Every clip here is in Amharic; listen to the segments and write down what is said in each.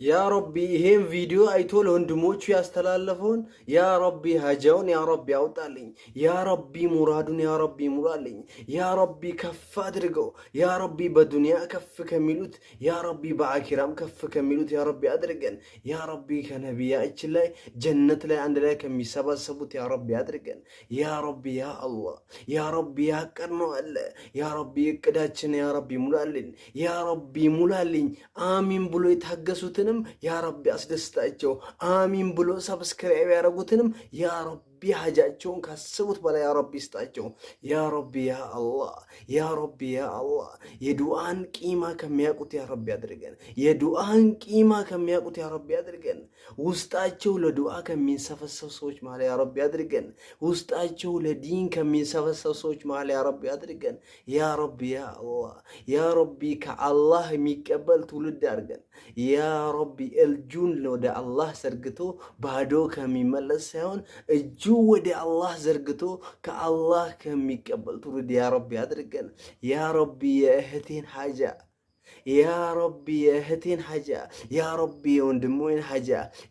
ያ ረቢ፣ ይሄን ቪዲዮ አይቶ ለወንድሞቹ ያስተላለፈውን ያ ረቢ ሀጃውን ያ ረቢ አውጣልኝ። ያ ረቢ ሙራዱን ያ ረቢ ሙላልኝ። ያ ረቢ ከፍ አድርገው። ያ ረቢ በዱንያ ከፍ ከሚሉት፣ ያ ረቢ በአኪራም ከፍ ከሚሉት ያ ረቢ አድርገን። ያ ረቢ ከነቢያችን ላይ ጀነት ላይ አንድ ላይ ከሚሰባሰቡት ያ ረቢ አድርገን። ያ ረቢ ያ አላህ፣ ያ ረቢ ያቀድነው አለ። ያ ረቢ እቅዳችን ያ ረቢ ሙላልኝ። ያ ረቢ ሙላልኝ። አሚን ብሎ የታገሱትንም ያ ረቢ አስደስታቸው። አሚን ብሎ subscribe ያደረጉትንም ያ ረቢ ሀጃቸውን ካሰቡት በላይ ያ ረቢ ይስጣቸው። ያ ረቢ ያ አላህ፣ ያ ረቢ ያ አላህ፣ የዱዓን ቂማ ከሚያውቁት ያ ረቢ አድርገን። የዱዓን ቂማ ከሚያውቁት ያ ረቢ አድርገን። ውስጣቸው ለዱዓ ከሚንሰፈሰፍ ሰዎች መሀል ያ ረቢ አድርገን። ውስጣቸው ለዲን ከሚንሰፈሰፍ ሰዎች መሀል ያ ረቢ አድርገን። ያ ረቢ ያ አላህ፣ ያ ረቢ ከአላህ የሚቀበል ትውልድ አድርገን። ያ ረቢ እጁን ወደ አላህ ዘርግቶ ባዶ ከሚመለስ ሳይሆን እጁ ወደ አላህ ዘርግቶ ከአላህ ከሚቀበል ትውልድ ያ ረቢ አድርገን። ያ ረቢ የእህቴን ሀጃ፣ ያ ረቢ የእህቴን ሀጃ፣ ያ ረቢ የወንድሞን ሀጃ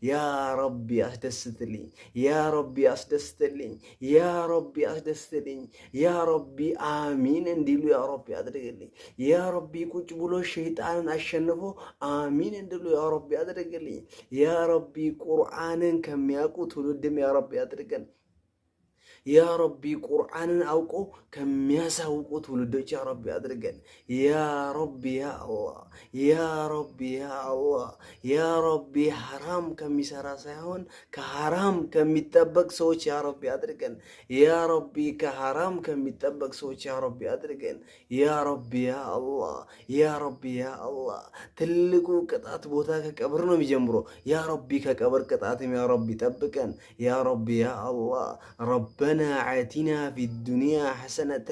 ያ ረቢ አስደስትልኝ፣ ያ ረቢ አስደስትልኝ፣ ያ ረቢ አስደስትልኝ፣ ያ ረቢ አሚን እንዲሉ ያ ረቢ አድርግልኝ። ያ ረቢ ቁጭ ብሎ ሸይጣንን አሸንፎ አሚን እንዲሉ ያ ረቢ አድርግልኝ። ያ ረቢ ቁርአንን ከሚያውቁ ትውልድም ያ ረቢ አድርገን። ያ ረቢ ቁርአንን አውቆ ከሚያሳውቁ ትውልዶች ያ ረቢ አድርገን። ያ ረቢ ያ አላህ፣ ያ ረቢ ያ አላህ፣ ያ ረቢ ሐራም ከሚሰራ ሳይሆን ከሐራም ከሚጠበቅ ሰዎች ያ ረቢ አድርገን። ያ ረቢ ከሐራም ከሚጠበቅ ሰዎች ያ ረቢ አድርገን። ያ ረቢ ያ አላህ፣ ያ ረቢ ያ አላህ፣ ትልቁ ቅጣት ቦታ ከቀብር ነው የሚጀምሮ። ያ ረቢ ከቀብር ቅጣትም ያ ረቢ ጠብቀን። ያ ረቢ ያ አላህ፣ ربنا آتنا في الدنيا حسنة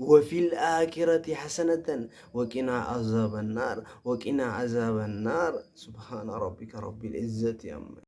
وفي الآخرة حسنة وقنا عذاب النار، وقنا عذاب النار. سبحان ربك رب العزة عما